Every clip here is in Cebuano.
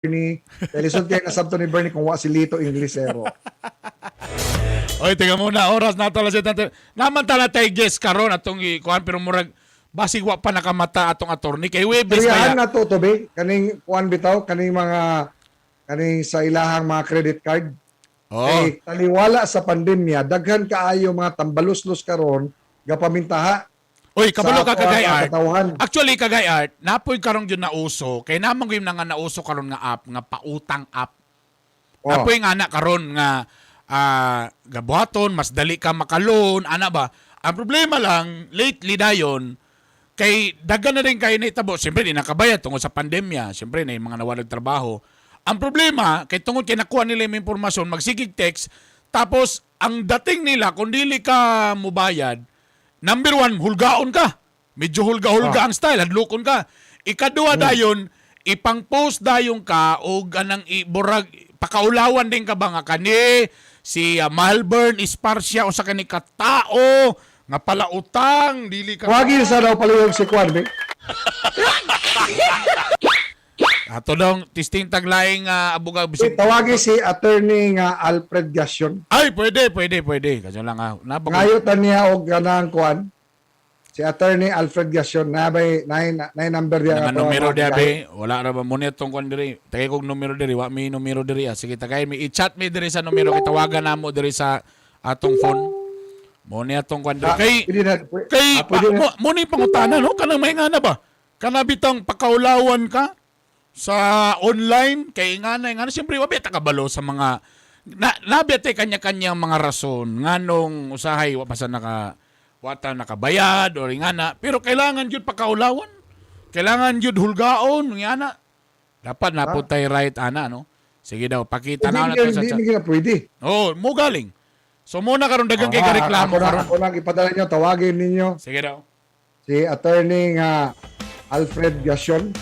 Bernie. Dahil lisod kay nasabto ni Bernie kung wa si Lito Inglesero. Oy, teka muna, oras na to lang natin. Naman tala tay guest karon atong ikuan, pero murag basig wa pa nakamata atong attorney kay Webes Kaya kaya. Na to, Tobe, kaning kuan bitaw, kaning mga kaning sa ilahang mga credit card. Oh. Kay taliwala sa pandemya, daghan kaayo mga tambaluslos karon gapamintaha Oy, kabalo sa ka, Kagay ato ang Art. katawhan. Actually, Kagay Art, napoy karon gyud nauso kay namang gyud na nga nauso karon nga app nga pautang app. Oh. Napoy nga na karon nga gabuhaton, mas dali ka makaloan, ana ba? Ang problema lang lately dayon kay daghan na rin kayo naitabo. Siyempre, di nakabayad tungod sa pandemya. Siyempre, na yung mga nawalag trabaho. Ang problema, kay tungod kay nakuha nila yung impormasyon, magsigig text, tapos ang dating nila, kung dili ka mubayad, number one, hulgaon ka. Medyo hulga-hulga ang style, hadlokon ka. Ikaduha dayon, ipang-post dayon ka o ganang iburag, pakaulawan din ka ba nga kani si Malvern Esparcia o sa kani katao nga palautang dili ka. Wagi sa daw palihog si kuan, be. Ato dong tisting taglaing abogado Eh, tawagi si attorney nga Alfred Gassion. Ay, pwede, pwede, pwede. Kasi lang ah, Ngayo ta niya og ganang kuan. Si attorney Alfred Gassion na bay nay number diya nga nga numero ato ang diya be. Wala ra ba mo nitong kuan diri. Tagay kog numero diri, wa mi numero diri ah. Sige, tagay mi, i-chat mi diri sa numero kay tawagan namo diri sa atong phone. Mo ni atong kuan diri. Ah, Kay pwede na, kay pwede na. mo ni pangutana no, kanang may ngana ba? Kana bitang pakaulawan ka sa online kay ngana ngana, siyempre wa ta kabalo sa mga na nabi tay kanya-kanyang mga rason nganong usahay wa pa sa naka wa ta nakabayad or ngana, pero kailangan gyud pakaulawan, kailangan gyud hulgaon ngana, dapat na po tay right ana no. Sige daw, pakita na Hindi, nato sa hindi, chat. hindi na pwede. Oh, mo galing so muna karon daghang kay Ah, reklamo ako na, karon. ako lang ipadala niyo, tawagin ninyo Sige daw. si attorney nga Alfred Gassion.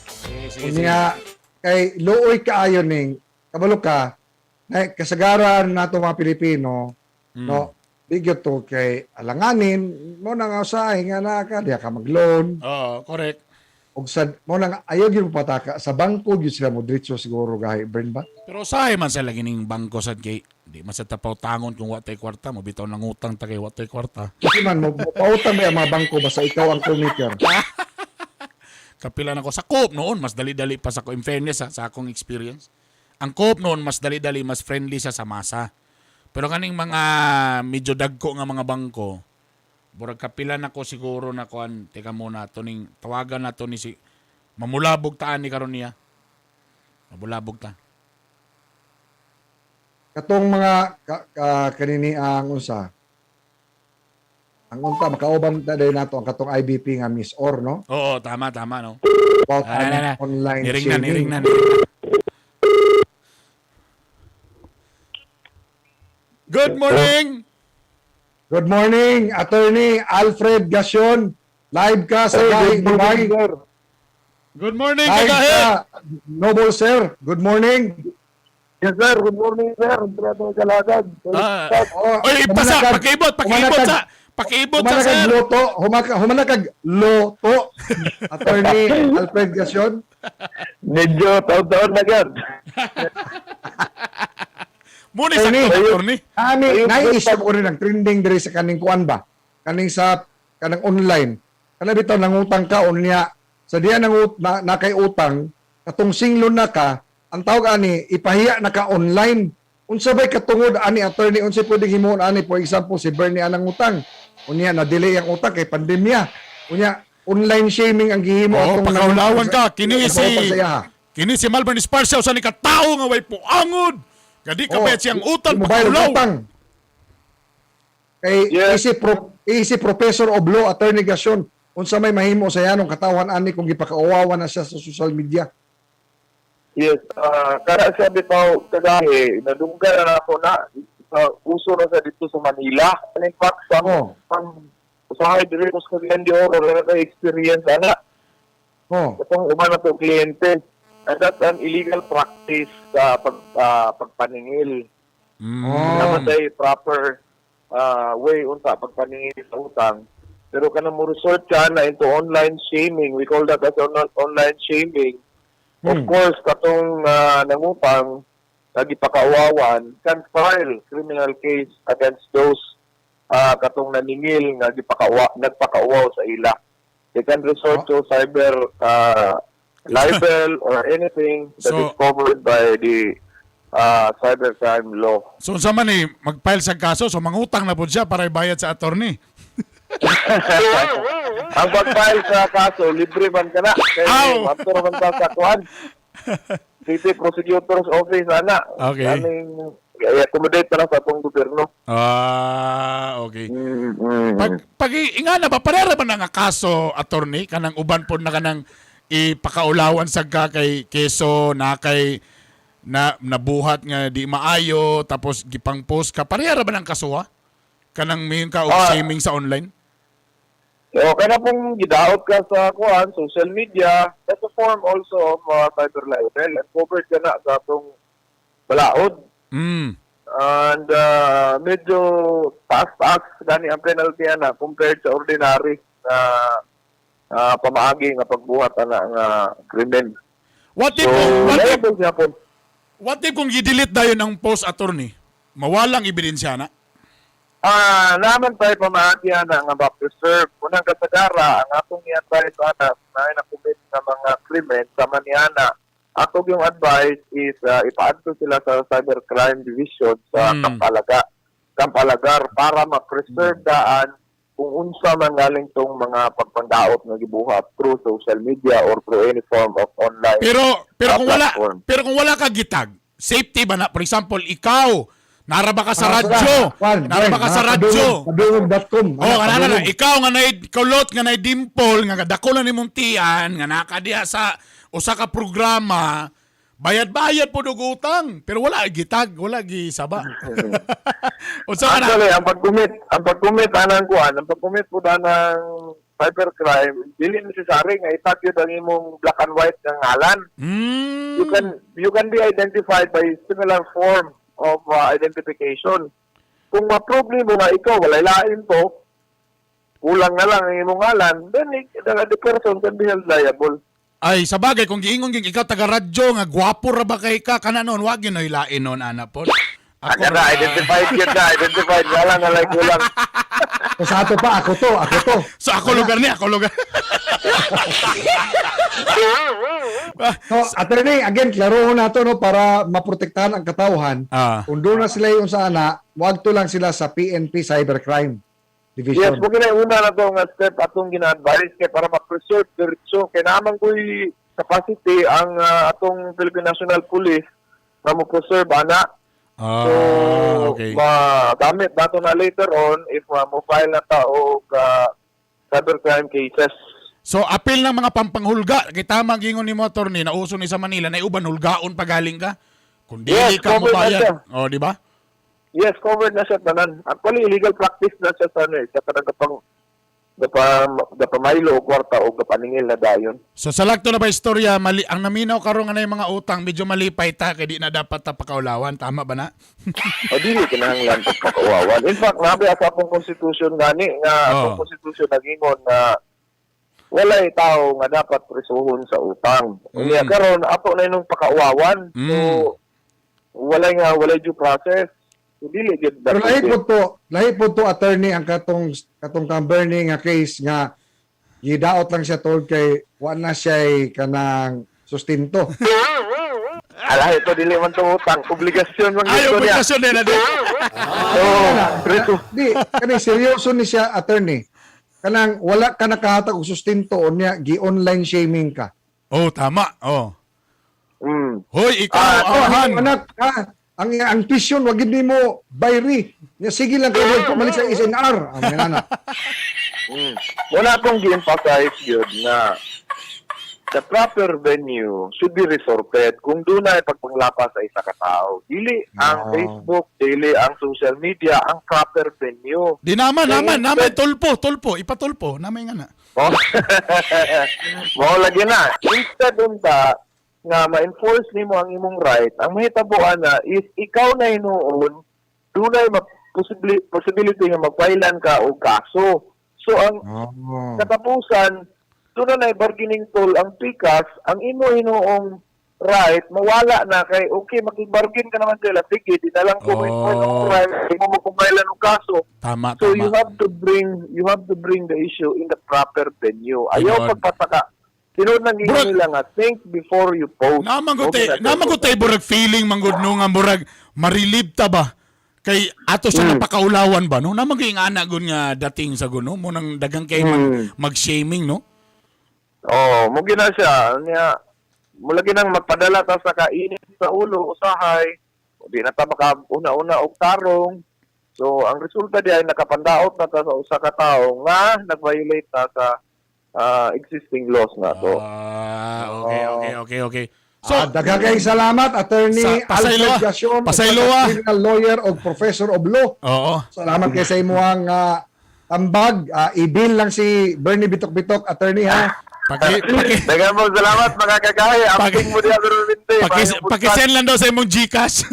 Sige, sige, sige. Unya kay luoy kaayo ning kabalo ka na kasagaran nato mga Pilipino no, di gyud to kay alanganin mo na nga usahay nga na ka diha ka mag-loan Oo, correct. og sa mo na nga ayaw gyud mo pataka sa bangko gyud sila mo diretso siguro, gahi Bern ba. Pero usahay man sa lagi ning bangko sad kay di man sa tapaw tangon kung wa tay kwarta mo bitaw nangutang ta kay wa tay kwarta. Kasi man mo pautang ba ang mga bangko basta ikaw ang committer? Kapila na ko sa coop noon, mas dali-dali pa sa ko, in fairness ha, sa akong experience. Ang coop noon mas dali-dali, mas friendly siya sa masa. Pero kaning mga medyo dagko nga mga bangko, burag kapila na ko siguro na kuan, teka muna to ning tawagan na to ni si mamulabog taan ni karon niya. Mamulabog ta. Katong mga kanini ang unsa ang unta makauban na dahil nato ang katong IBP nga Miss Or no Oo, tama tama no. about Ah, na, na, na. online Niring na, shaming. niring na, niring na. Good morning! Good morning, Attorney Alfred Gassion. Live ka sa Gahi Dubai. Good morning, Live Kagahe! ka, Noble Sir. Good morning. Yes, sir. Good morning, sir. Andreado Galagad. Ah. Oh, Oy, pasa, pakiibot, pakiibot sa, pakiibot sa, humanakag sir. loto, humanakag loto. Attorney Alfred Gassion. Medyo taon-taon na, sir. Muna sa Attorney. attorney. Ani, Ayun, nai-issue ko rin ang trending diri sa kaning kuan ba? Kaning sa kanang online. Kana bitaw nangutang ka unya sa diya nangut na kay utang katong singlon na ka, ang tawag ani ipahiya na ka online. Unsa bay katungod ani, attorney, unsay pwedeng himuon ani? For example, si Bernie anang utang, unya na delay ang utang kay pandemya, unya online shaming ang gihimo Oo, atong pakaulawan ka. Kini si, Sa iyaha. kini si Malvern Esparcia sa ni katao nga way puangod. Gadi ka Oo, ba siyang utang, mobile pakaulaw. utang. Kay easy professor of law, Attorney Gassion, unsa may mahimo sa yanong katawan ani kung gipakauwawa na siya sa social media? Yes. Kaya sabi pa, kagahi, nadunggan na ako na, uso na sa dito sa Manila. And in fact, sa pang usahay diri ko sa Cagayan de Oro, na experience ana. Itong uman na to kliyente. And that's an illegal practice sa pagpaningil. Dapat ay proper way unta pagpaningil sa utang. Pero kanang mo resort ka na into online shaming, we call that as online shaming. Of course, katong nangutang nagipakauwawan can file criminal case against those katong naningil nga nagpakauwaw sa ila. They can resort to cyber libel or anything that is covered by the cybercrime law. So unsa man ni mag-file sa kaso, so mangutang na pud siya para ibayad sa attorney. Ang pag-file sa kaso, libre man ka na. Kaya Aw! ato man ta sa kuan. City Prosecutor's Office, ana. Kaning, i-accommodate na lang sa atong gobyerno. Ah, okay. Pag inga na ba, parera ba na nga kaso, attorney, kanang uban po na kanang ipakaulawan sa ka kay keso na kay na nabuhat nga di maayo tapos gipang-post ka, parehara ba ng kaso, ha? Kanang may ka og shaming sa online? So, kaya na pong gidaot ka sa kuan, social media, that's a form also of cyber libel and covered ka na sa atong balaod. And medyo taas-taas gani ang penalty ana compared sa ordinary na pamaagi nga pagbuhat ana nga krimen. What if So, what if liable siya po. What if kung i-delete dayon ang post, attorney? Mawalang ebidensya na. Naman tayo pamaagi ana nga ma-preserve. Unang kasagara, ang atong i-advise ana na na-commit sa mga krimen sa maniana. Atong yung advice is ipaadto sila sa Cybercrime Division sa Campalagar para ma-preserve daan kung unsa man galing tong mga pagpandaot nga gibuhat through social media or through any form of online Pero pero kung wala platform. pero kung wala ka gitag, safety ba na? For example, ikaw, nara ba ka sa radyo? Nara ba ka sa radyo? Padungog.com. Oh, kana na, ikaw nga nay kulot nga nay dimple nga dako na nimong tian nga nakadiha sa usa ka programa, bayad-bayad po og utang pero wala gitag, wala gisaba. Unsa ka na? Actually, ang pag-commit anang kuan, ang pag-commit po ng cybercrime, dili necessary nga itag yun ang imong black and white nga ngalan. You can be identified by similar form of identification. Kung ma-prove nimo nga ikaw walay lain to, kulang na lang ang imong ngalan, then the person can be held liable. Ay, sa bagay, kung giingon ging ikaw taga radyo nga gwapo ra ba kay ka kana noon, wag gyud lain noon ana po. Ako Aga na, identified yun na, identified ngalan na lang kulang. So, sa ato pa, ako to, ako to. So ako lugar ni, ako lugar. So, attorney, again, klaro na to, no, para maprotektahan ang katawhan. Kung doon na sila yung sa ana, wag to lang sila sa PNP Cybercrime Yes, Division. kung una na to nga step atong gina-advise kay para ma-preserve diretso kay naman ko'y capacity ang atong Philippine National Police na mo-preserve ana. So, magamit nato na later on if mo-file na ta og cybercrime cases. So apil ng mga pampanghulga, kay tama gingon ni mo, attorney, na uso ni sa Manila na uban hulgaon pagaling ka. Kung dili Yes, ka covered na mobayad. siya. Oh, di ba? Yes, covered na siya tanan. Actually, illegal practice na siya sa ano eh, sa kanang gapang gapa gapamaylo og kwarta o gapaningil na dayon. So sa lagto na ba istorya, mali, ang naminaw karon nga na yung mga utang, medyo malipay ta kay di na dapat ta pakaulawan, tama ba na? O dili kinahanglan pagpakauwawan. In fact, nabi sa akong constitution gani nga akong constitution nagingon na walay tao nga dapat presuhon sa utang. Unya karon ato na inong pakauwawan. So walay nga walay due process. So, dili gyud Pero lahi po to, attorney, ang katong kang Bernie nga case nga gidaot lang siya tol kay wa na siya kanang sustento. Ala ito dili man to utang, obligasyon man Ay, gyud to niya. obligasyon na din. So, preso. Di, kani seryoso ni siya, attorney. Kanang wala ka nakahatag og sustento unya gi-online shaming ka. Oh, tama. Oh. Hoy, ikaw, Oh, amahan. ang anak, ha, ang tuition wag gid nimo bayri. Nya sige lang kay wag pamalit sa SNR. Ang mga anak. Wala akong gi-emphasize yun na the proper venue should be resorted kung doon ay pagpanglapa sa isa ka tao. Dili ang Facebook, dili ang social media, ang proper venue. Di naman, Eh, naman, naman, tulpo, tulpo, ipatulpo, naman nga na. Oh. Mao lagi na. Instead unta nga ma-enforce nimo ang imong right, ang mahitabuan na is ikaw na hinuon dunay possibility nga magpailan ka og kaso. So ang katapusan, doon na bargaining tool ang pikas, ang imo hinuong right mawala na kay okay makig-bargain ka naman sila, sige, di na lang ko may og crime, di mo mo og kaso. So you have to bring the issue in the proper venue. Ayaw pagpataka. Tinuod nang giingon nila nga think before you post. Naman ko Okay tay, na, naman ko tay burag feeling manggod no nga murag ma-relieve ta ba kay ato sa napakaulawan ba, no? Naman kay nga ana gun nga dating sa guno mo nang dagang kay mag-shaming, no? Oh, mo gina siya niya, mula ginang magpadala ta sa kainit sa ulo usahay. Di na ta maka una-una og tarong. So ang resulta di ay nakapandaot na ta sa usa ka tawo nga nag-violate ta sa existing laws na to. Ah, okay. So, So, daghan kayong salamat, Attorney Pasaylo, Alfred ah. Gassion, Pasaylo, usa ka ah. criminal lawyer o professor of law. Salamat kay sa imuhang tambag. I-bill lang si Bernie Bitok-Bitok, attorney ha. Paki Daghang mo salamat, mga kagahe. Amping mo diha pero hindi. paki-send lang daw sa imong GCash.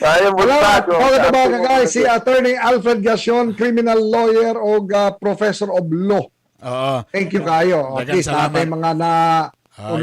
Maayong Salamat. buntag, oh. Mga ito mga Amping mo kagay, si Attorney Alfred Gassion, criminal lawyer o professor of law. Oo. Thank you kayo. At Daghang least salamat. natay mga na Ay,